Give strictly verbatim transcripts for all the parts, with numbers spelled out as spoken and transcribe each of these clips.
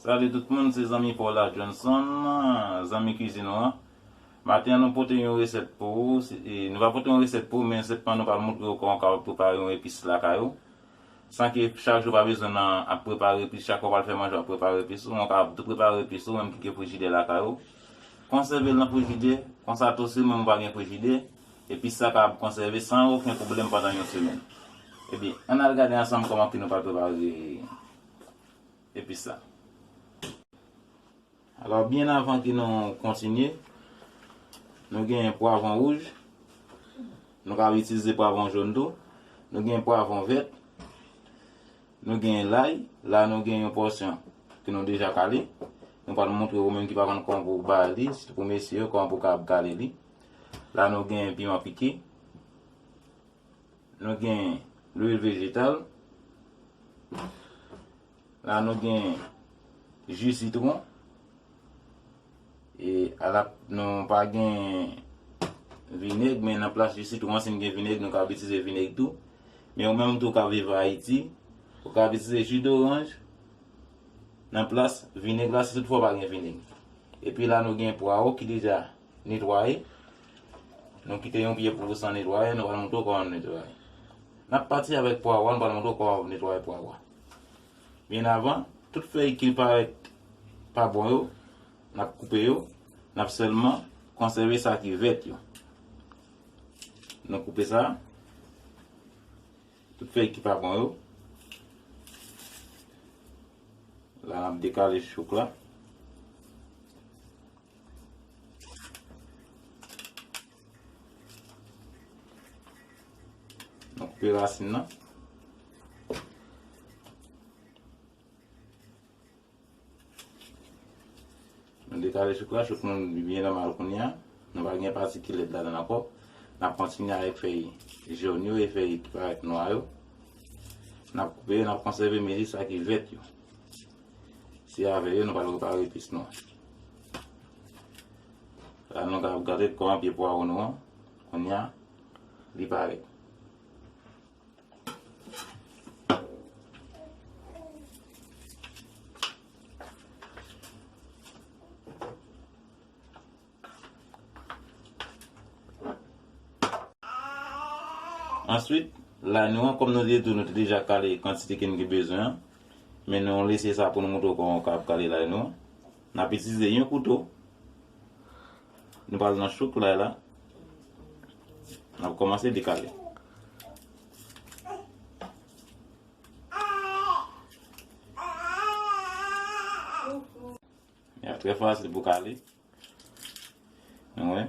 Salut tout moun, se zanmi pa w la Johnson, zanmi kwizin ou an. Maten an nou pote yon resèt pou ou. Se- e, Nou va pote yon resèt pou ou, men sèlman nou pral montre w kòman w kapab prepare yon epis lakay ou. San ke chak jou pa bezwen nan ap prepare epis, chak fwa w pral fè manje w ap prepare epis ou, men w kapab tou prepare epis ou, menm ki gen frijidè lakay ou. Konsève l nan frijidè, konsa tou si menm ou pa gen frijidè, epis sa kapab konsève san okenn pwoblèm pandan yon semèn. Ebyen, ann al gade ansanm kòman ke nou pral prepare epis sa. Alò, byen avan ke nou kontinye, nou gen pwavwon wouj, nou ka itilize pwavwon jòn tou, nou gen pwavwon vèt, nou gen lay, la nou gen yon pòsyon ke nou deja kale. Nou pral montre ou menm ki pa konn kòman pou w ba li, sitou pou mesye yo, kòman pou w kapab kale li. La nou gen piman pike, nou gen lwil vejetal, la nou gen ji sitwon. E ala nou pa gen vinèg, men nan plas ji sitwon an, si n gen vinèg, nou kapab itilize vinèg tou. Men ou menm tou ka viv Ayiti, ou kapab itilize ji doranj nan plas vinèg la, si toutfwa w pa gen vinèg. Epi la nou gen pwawo ki deja netwaye. Nou kite yon pye pou ou san netwaye, nou pral montre w kòman nou netwaye. N ap pati avèk pwawo a, nou pral montre w kòman w netwaye pwawo a. Byen avan, tout fèy ki parèt pa bon yo, n ap koupe yo, n ap sèlman konsève sa ki vèt yo. Nou koupe sa, tout fèy ki pa bon yo. La n ap dekale chouk la. Nou koupe rasin nan. Nou dekale chouk la, chouk nou byen nòmal kounye a. Nou pa gen pati ki lèd ladan l ankò. N ap kontinye avèk fèy jòn yo e fèy ki parèt nwa yo. N ap koupe yo, n ap konsève, men jis sa ki vèt yo. Se avè yo nou pral prepare epis nou an. La nou ka gade kòman pye pwawo nou an, kounye a, li parèt. Answit, lay nou an, kòm nou te di w, nou te deja kale kantite ke n te bezwen an, men nou lese sa pou nou montre w kòman w kapab kale lay nou an. N ap itilize yon kouto. Nou pral nan chouk lay la. N ap kòmanse dekale. Li ap trè fasil pou kale. Nou wè.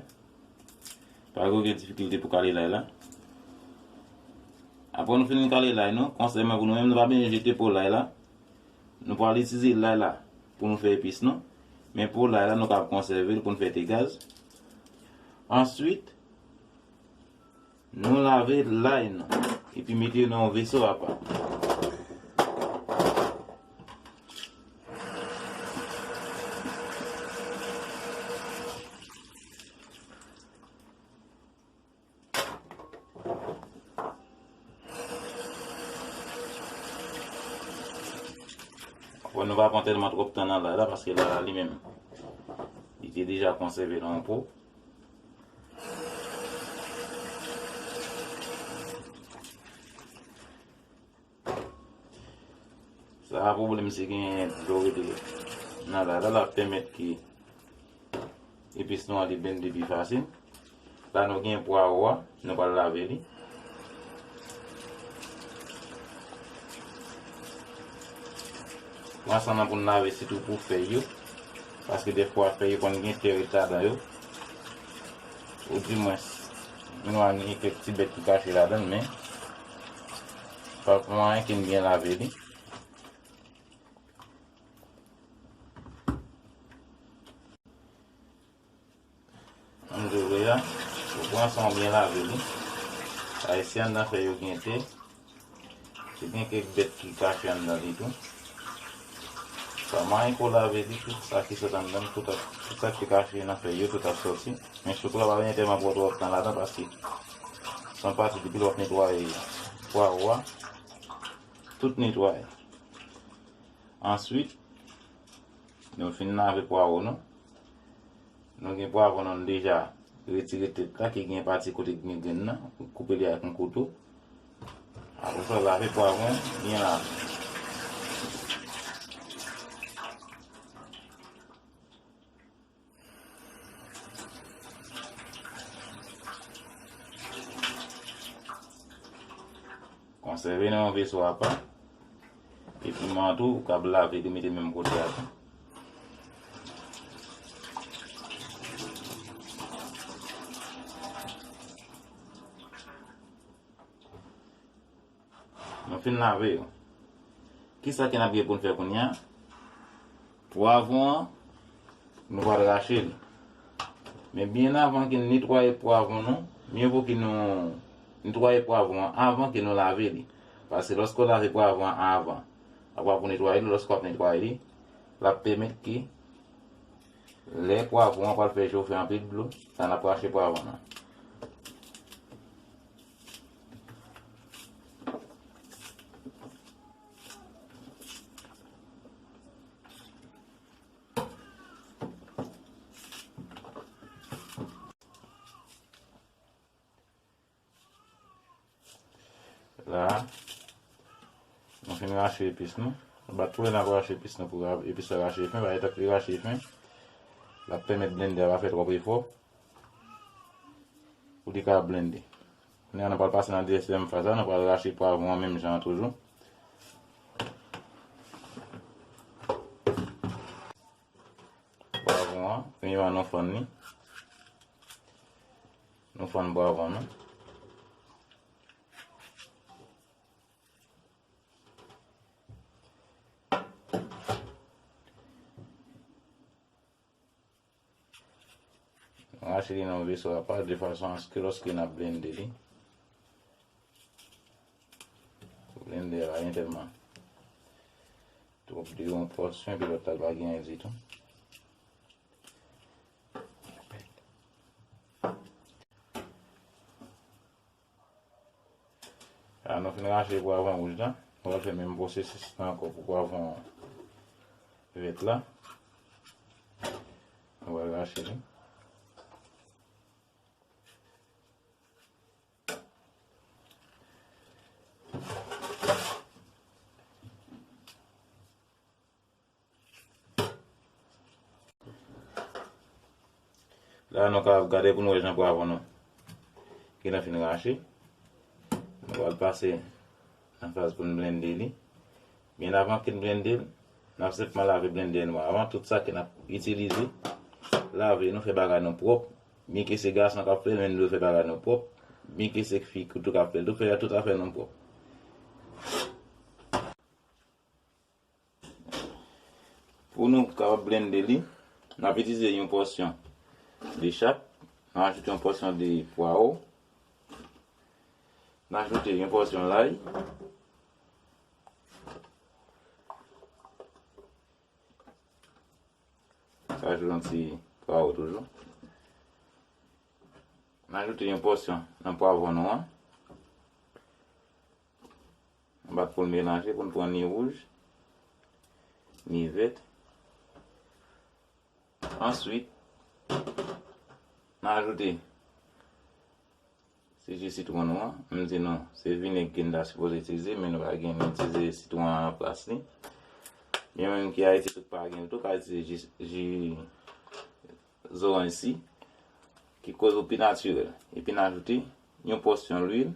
Pa gen okenn difikilte pou kale lay la. Apre nou fin kale lay nou, konsèy mwen pou nou menm, nou pa bezwen jete po lay la. Nou pral itilize lay la pou nou fè epis nou. Men po lay la, nou kapab konsève l pou nou fè te gaz. Answit, nou lave lay nou, epi mete yo nan yon veso apa. Bon, nou pa pran tèlman twòp tan nan lay la, paske lay la li menm, li te deja konsève nan yon po. Sa a pwoblèm se gen dlo rete nan lay la, l ap pèmèt ke epis nou an li blende pi fasil. La nou gen pwawo a, nou pral lave li. Pran san nan pou n lave sitou pou fèy yo. Paske defwa fèy yo konn gen tè ret ladan yo. Ou di mwens, nou a gen kèk ti bèt ki kache ladan l, men pa pou anyen ke n byen lave li. Ann jwe a, ou pran san w byen lave li. Ayisyen anndan fèy yo gen tè. Se gen kèk bèt ki kache anndan li tou. Sa manyen ko lave li, tout sa ki sot anndan, tout, tout sa ki te kache nan fèy yo, tout ap soti. Men chouk la pa bezwen tèlman pran twòp tan ladan paske se yon pati depi lè w ap netwaye pwawo a, tout netwaye. Answit, Nou fin lave pwawo nou. Nou gen pwavwon nou deja retire tèt la ki gen pati kote ki gen grenn nan. Koupe li ak yon kouto. Apre sa, lave pwavwon byen lave. Konsève nan yon veso apa. E piman an tou, ou kab lave li mete menm kote a tou. Nou fin lave yo. Kisa ke n ap gen pou n fè kounye a? Pwavwon an, nou pral rache li. Men byen avan ke n netwaye pwavwon nou, mye vo ke nou netwaye pwavwon an avan ke nou lave li. Paske lòske w lave pwavwon an avan, apre w netwaye li, lòske w ap netwaye li, l ap pèmèt ke lè pwavwon an pral fè chofe anpil dlo, sa n ap rache pwavwon an. La, nou fin rache epis nou. Nou bat tou lè n ap rache epis nou pou ra- epis la rache fen, paske tank li rache fen, l ap pèmèt blendè a pa fè twòp efò pou li ka blende. Kounye a, nou pral pase nan dezyèm faz la, nou pral rache pwavwon an menm jan an toujou. Pwavwon an, premyèman nou fann li. Nou fann pwavwon nou. Rache li nan yon veso apa, de fason aske lòske n ap blende li, blende a pa gen tèlman twòp de yon pòsyon, epi lòt la pa gen anyen ditou. La, nou fin rache pwavwon wouj la. Nou pral fè menm pwosesis la ankò pou pwavwon vèt la. Nou pral rache li. La, nou ka gade pou nou wè jan pwavwon nou gentan fin rache. Nou pral pase nan faz pou n blende li. Byen avan ke n blende l, n ap senpman lave blendè nou avan. Tout sa ke n ap itilize, lave nou, fè bagay nou pwòp. Byen ke se gason k ap fè l, men nou dwe fè bagay nou pwòp. Byen ke se fi tou k ap fè l tou, fè tout afè nou pwòp. Pou nou kapab blende li, n ap itilize yon pòsyon de chat, n ajoute yon pòsyon de pwawo, n ajoute yon pòsyon lay, n ajoute yon ti pwawo toujou, n ajoute yon pòsyon nan pwavwon nou an. N bat pou n melanje, pou n pran ni wouj, ni vèt. Answit, n ajoute ti ji sitwon nou an. M di nou, se vinèg ke n ta sipoze itilize, men nou pa gen, nou itilize sitwon an nan plas li. Gen moun ki Ayiti tou pa gen l tou, ka itilize ji, ji zoranj si, ki koz ou pi natirèl. Epi n ajoute yon pòsyon lwil.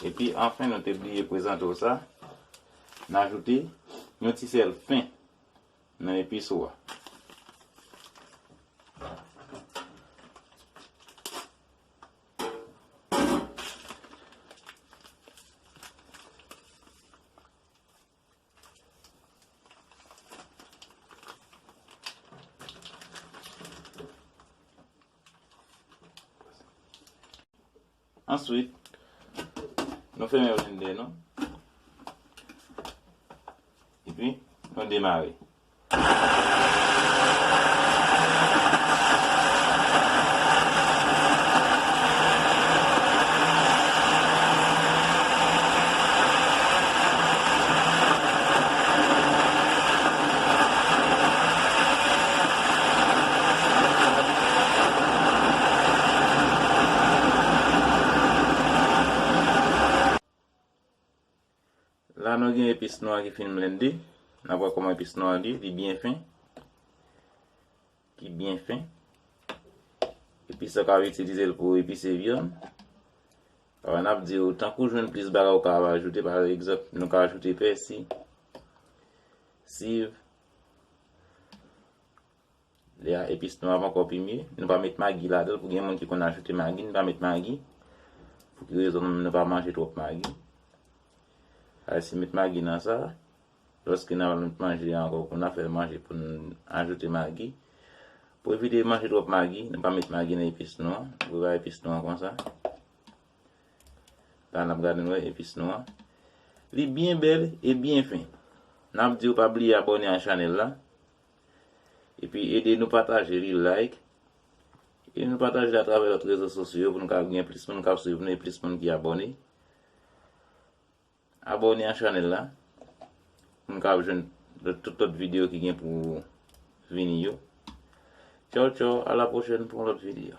Epi, anfen, nou te bliye prezante w sa, n ajoute yon ti sèl fen nan epis ou a. Answit, nou fèmen blendè nou. Epi, nou demare. La nou gen epis nwa ki fin blende. N ap wè kòman epis nwa li, li byen fen. Ki byen fen. Epis sa ka itilize l pou epise vyann. Alò, n ap di w, tankou w jwenn plis bagay ou ka ajoute, pa egzanp, nou ka ajoute pèsi, siv. Lè a, epis nwa ap ankò pi mye. Nou pa met magi ladan l, pou gen moun ki konn ajoute magi, nou pa met magi. Pou ki rezon nou pa manje twòp magi. Alè, si met magi nan sa, lòske n ap manje ankò, pou n ap fè manje, pou n ajoute magi. Pou evite manje twòp magi, nou pa met magi nan epis nwa. Nou prepare epis nwa konsa. La, n ap gade nou wè epis nwa. Li byen bèl e byen fen. N ap di w pa bliye abòne a chanèl la. Epi ede nou pataje li, like. Ede nou pataje li atravè lòt rezo sosyo yo pou nou ka gen plis moun k ap swiv nou e plis moun ki abòne. Abòne a chanèl la pou nou ka jwenn tout lòt videyo ki gen pou vini yo. Tchaw, tchaw, a la pwochèn pou yon lòt videyo.